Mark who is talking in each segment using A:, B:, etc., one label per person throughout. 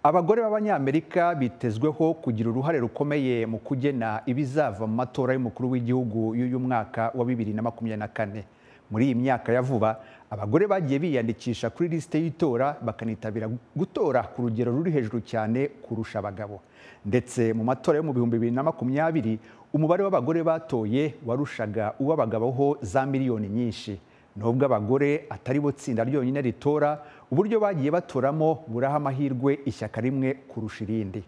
A: Abagore b'Abanyamerika bitezweho kugira uruhare rukomeye mu kugena ibizava mu matora y'umukuru w'igihugu y'uyu mwaka wa 2024. Muri iyi myaka ya vuba, abagore bagiye biyandikisha kuri lisite y'itora, bakanitabira gutora ku rugero ruri hejuru cyane kurusha abagabo. Ndetse mu matora yo mu 2020, umubare w'abagore batoye warushaga uw'abagabo ho za miliyoni nyinshi. Nubwo abagore atari bo tsinda ryonyine ritora, uburyo bagiye batoramo buraha amahirwe ishyaka rimwe kurusha irindi.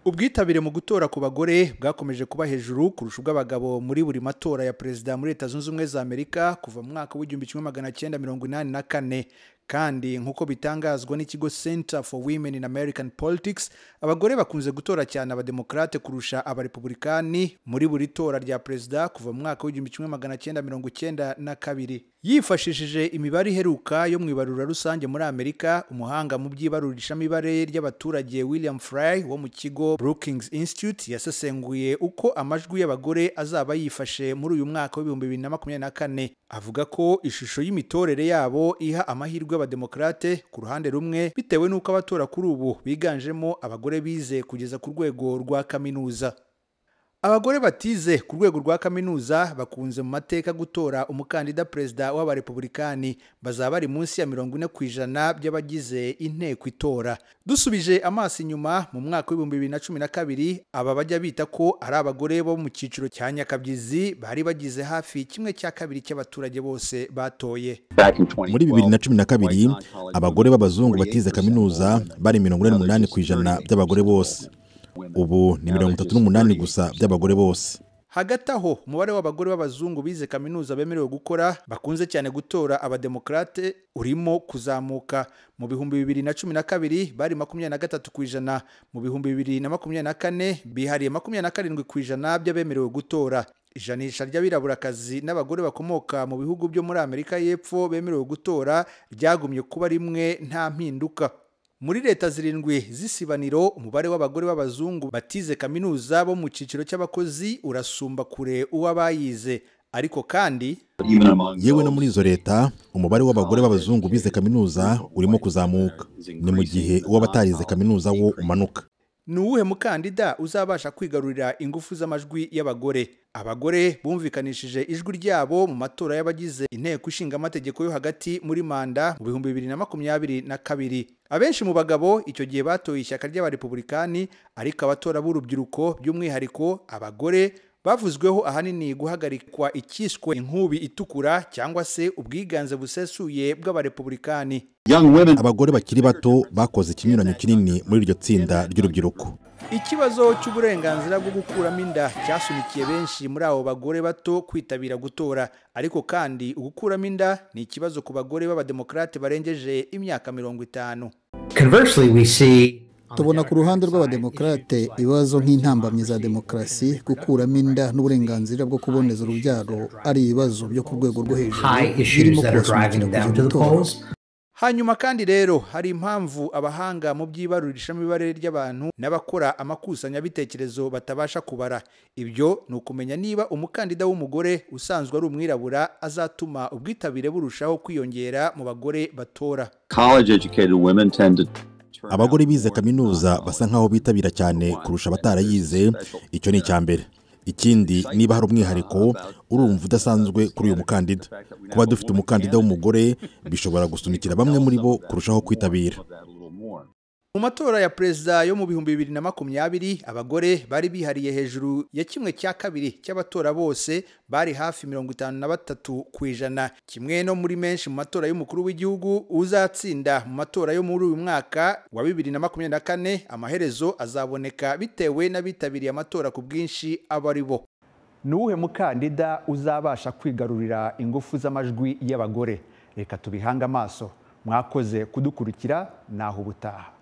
A: Ubwitabire mu gutora ku bagore bwakomeje kuba hejuru kurusha ubw'abagabo muri buri matora ya perezida muri Leta Zunze Ubumwe za Amerika kuva mu mwaka w'1984. Kandi nk'uko bitangazwa n'ikigo Center for Women in American Politics, abagore bakunze gutora cyane Abademokarate kurusha Abarepublikani muri buri tora rya perezida kuva mu mwaka w'1992. Yifashishije imibare iheruka yo mu ibarura rusange muri Amerika, umuhanga mu by'ibarurishamibare ry'abaturage William Fry wo mu kigo Brookings Institute yasesenguye uko amajwi y'abagore azaba yifashe muri uyu mwaka w'2024. Avuga ko ishusho y'imitorere yabo iha amahirwe Abademokarate ku ruhande rumwe, bitewe n'uko abatora kuri ubu biganjemo abagore bize kugeza ku rwego rwa kaminuza. Abagore batize ku rwego rwa kaminuza bakunze mu mateka gutora umukandida perezida w'Abarepublikani, bazaba bari munsi ya 40% by'abagize inteko itora. Dusubije amaso inyuma mu mwaka w'2012, aba bajya bita ko ari abagore bo mu cyiciro cya nyakabyizi bari bagize hafi 1/2 cy'abaturage bose batoye.
B: Muri 2012, abagore b'abazungu batize kaminuza bari 48% by'abagore bose. Ubu ni 38 gusa by'abagore bose.
A: Hagati aho, umubare w'abagore b'abazungu bize kaminuza bemerewe gukora bakunze cyane gutora Abademokarate urimo kuzamuka. Mu 2012 bari 23%, mu 2024 bihariye 27% by'abemerewe gutora. Ijanisha ry'abiraburakazi n'abagore bakomoka mu bihugu byo muri Amerika y'Epfo bemerewe gutora ryagumye kuba rimwe nta mpinduka. Muri leta 7 z'isibaniro, umubare w'abagore b'abazungu batize kaminuza bo mu cyiciro cy'abakozi urasumba kure uw'abayize. Ariko kandi
B: yewe no muri izo leta, umubare w'abagore b'abazungu bize kaminuza urimo kuzamuka, ni mu gihe uw'abatarize kaminuza wo umanuka.
A: Ni uwuhe mukandida uzabasha kwigarurira ingufu z'amajwi y'abagore? Abagore bumvikanishije ijwi ryabo mu matora y'abagize inteko ishinga amategeko yo hagati muri manda mu 2022. Abenshi mu bagabo icyo gihe batoye ishyaka ry'Abarepublikani, ariko abatora b'urubyiruko by'umwihariko abagore bavuzweho ahanini guhagarikwa ikiswe inkubi itukura cyangwa se ubwiganze busesuye bw'Abarepublikani.
B: Abagore bakiri bato bakoze ikinyuranyo kinini muri iryo tsinda ry'urubyiruko.
A: Ikibazo cy'uburenganzira bwo gukuramo inda cyasunikiye benshi muri abo bagore bato kwitabira gutora. Ariko kandi ugukuramo inda ni ikibazo ku bagore b'Abademokarate barengeje imyaka 50.
C: Tubona ku ruhande rw'Abademokarate ibibazo nk'intambamyi za demokarasi, gukuramo inda n'uburenganzira bwo kuboneza urubyaro ari ibibazo byo ku rwego rwo hejuru birimo kubasunikira kujya gutora.
A: Hanyuma kandi rero hari impamvu abahanga mu by'ibarurishamibare ry'abantu n'abakora amakusanyabitekerezo batabasha kubara. Ibyo ni ukumenya niba umukandida w'umugore usanzwe ari umwirabura azatuma ubwitabire burushaho kwiyongera mu bagore batora.
B: Abagore bize kaminuza basa nkaho bitabira cyane kurusha abatarayize, icyo ni icya mbere. Ikindi, niba hari umwihariko urumva udasanzwe kuri uyu mukandida, kuba dufite umukandida w'umugore bishobora gusunikira bamwe muri bo kurushaho kwitabira.
A: Mu matora ya perezida yo mu 2020, abagore bari bihariye hejuru ya 1/2 cy'abatora bose, bari hafi 53%. Kimwe no muri menshi mu matora y'umukuru w'igihugu, uzatsinda mu matora yo muri uyu mwaka wa 2024 amaherezo azaboneka bitewe n'abitabiriye amatora ku bwinshi abo ari bo. Ni uwuhe mukandida uzabasha kwigarurira ingufu z'amajwi y'abagore? Reka tubihange amaso. Mwakoze kudukurikira, naho ubutaha.